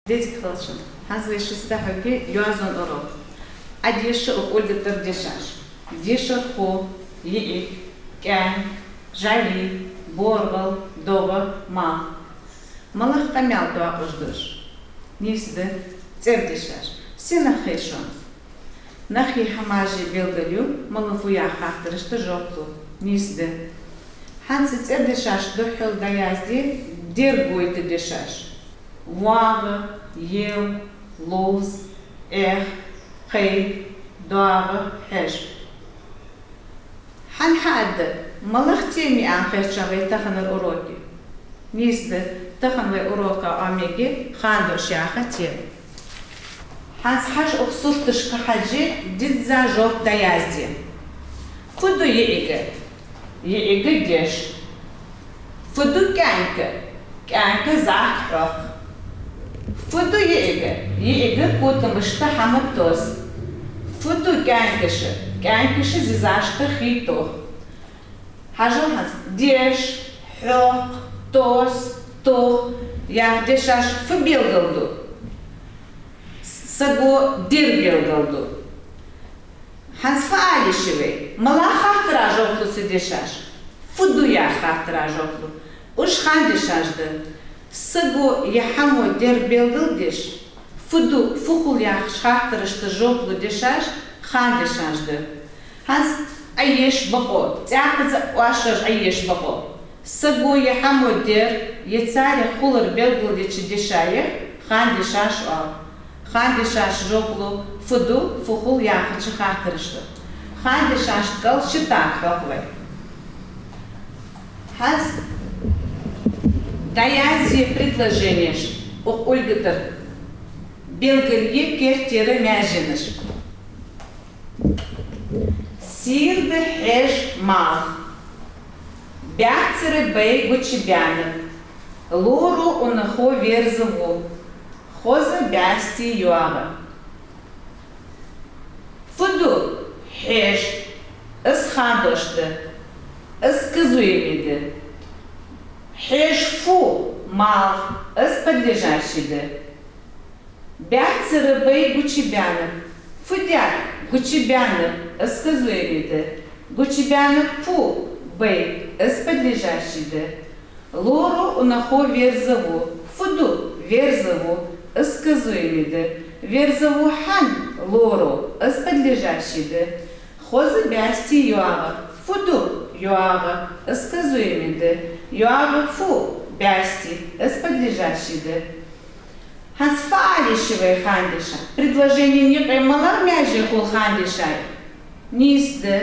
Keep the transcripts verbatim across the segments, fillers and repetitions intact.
Дезиг хилча, хӀанз вай шестта хьоьги йоазон урок. Ӏадеша укх ульга тӀара дешаш. Дешархо, йиӀиг, кӀаьнк, жӀали, боргӀал, догӀа, малх. МалагӀа къамаьл доакъаш да уж? Нийса да, цӀердешаш. Сенах хет шоана? Нахи хӀамаши белгал ю, мала фу яха хаттарашта жоп лу. Нийса да. ХӀанз цӀердешаш духхьал дӀаязде, дерг гойта дешаш. ВогӀа, ел, ловз, Ӏех, кхайк, доагӀа, хьеж. ХӀана хьаадда, малагӀа тема я аьнна хеташ вай таханара уроке? Нийса да, тахан вай урока Ӏомаергья хандош яха тема. ХӀанз хьажа укх сурташка хьежжа, дизза жоп дӀаязде. Фу ду йиӀига? ЙиӀига деш. Фу ду кӀаьнка? КӀаьнка зӀамига хьокх. Фу ду йиӀига? ЙиӀига котамашта хӀама тосс. Фу ду кӀаьнкаша? КӀаьнкаша зизашта хий тох. Хьажал хӀанз: деш, хьокх, тосс, тох яха дешаш фу белгал ду? Саго дер белгал ду. ХӀанз фу ала йиш я вай? МалагӀча хаттара жоп лу цу дешаша? Фу ду яха хаттара жоп лу. Уж хандешаш да. Саго е хӀамо дер белгалдеш, фу ду, фу хул яхача хаттарашта жоп лу дешаш хандешаш да. ХӀанз Ӏоеш бокъо, цӀаькхаза оаш Ӏоеш бокъо. Саго е хӀамо дер, е царех хулар белгалдеча дешаех хандешаш оал. Хандешаш жоп лу фу ду, фу хул яхача хаттарашта. Хандешашта кӀал ши тайпара хьокх вай. ХӀанз дӀаязъе предложенеш укх ульга тӀара. Белгалъе керттера маьженаш. Сийрда хьеж малх. Баьццара бай гучабаьннаб. Лоро унахо верза ва. Хоза баьсти йоагӀа. Фу ду хьеж? Из хандош да. Из сказуеми да. Хьеж фу? Малх. Из подлежащи да. Баьццара бай гучабаьннаб. Фу даьд? Гучабаьннаб. Из сказуеми да. Гучабаьннаб фу? Бай. Из подлежащи да. Лоро унахо верза ва. Фу ду? Верза ва. Из сказуеми да. Верза ва хьан? Лоро. Из подлежащи да. Хоза баьсти йоагӀа. Фу ду? ЙоагӀа. Из сказуеми да. ЙоагӀа фу? Баьсти. Из подлежащи да. ХӀанз фу ала йиш я вай хандешах? Предложенен юкъе малагӀа маьже хул хандешаех? Нийса да,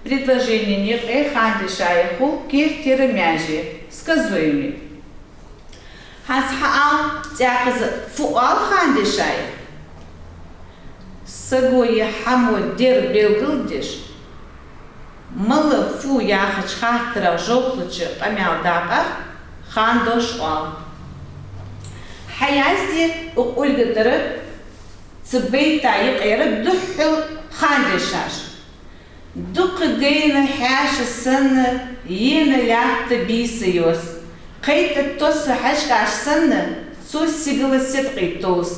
предложенен юкъе хандешаех хул керттера маьже, сказуеми. ХӀанз хьаала цӀаькхаза, фу оал хандешаех? Саго е хӀамо дер белгалдеш, мала фу яхача хаттара жоп луча къамаьла дакъа хандош оал. Хьаязде укх ульга тӀара цу байта юкъера духхьал хандешаш. Дукха гайна хьаьша санна ена лаьтта бийса йос. Кхайта тосса хьажкӀаш санна, цо сигала седкъий товс.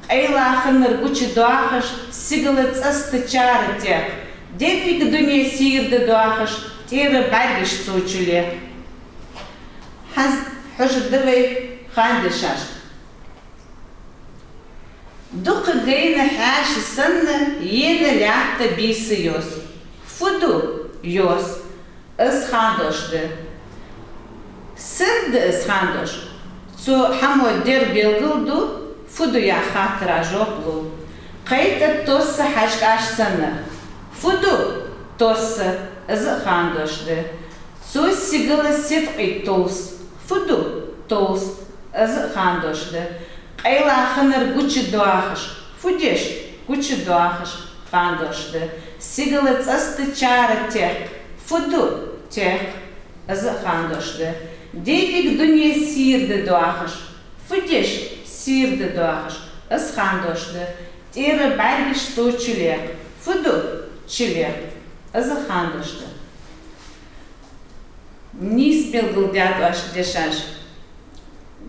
Къайла хиннар гучадоахаш, сигала цӀаста чара тех. Деррига дуне сийрда доахаш, тӀера бӀаргаш цо чу лех. ХӀанз хьожаргда вай хандешашка. Дукха гайна хьаьша санна ена лаьтта бийса йос. Фу ду? Йос. Из хандош да. Сенна да из хандош? Цо хӀамо дер белгалду, фу ду яха хаттара жоп лу. Кхайта тосса хьажкӀаш санна. Фу ду? Тосса. Из а хандош да. Цо сигала седкъий товс. Фу ду? Товс. Из а хандош да. Къайла хиннар гучадоахаш. Фу деш? Гучадоахаш. Хандош да. Сигала цӀаста чара тех. Фу ду? Тех. Из а хандош да. Деррига дуне сийрда доахаш. Фу деш? Сийрда доахаш. Из хандош да. ТӀера бӀаргаш цо чу лех. Фу ду? Чу лех. Из а хандош да. Нийса белгалдаьд оаш дешаш.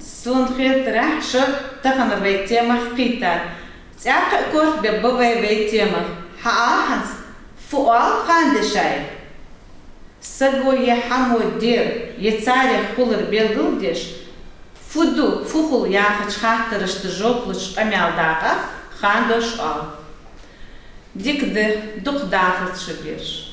Сона хетарехь, шо таханара вай темах кхийттад. ЦӀаькха а корта бе ба вай вай темах. Хьаала хӀанз, фу оал хандешаех? Саго е хӀамо дер, е царех хулар белгалдеш, фу ду, фу хул яхача хаттарашта жоп луча къамаьл дакъа хандош оал. Дика да, дукха дахалда шо, бераш.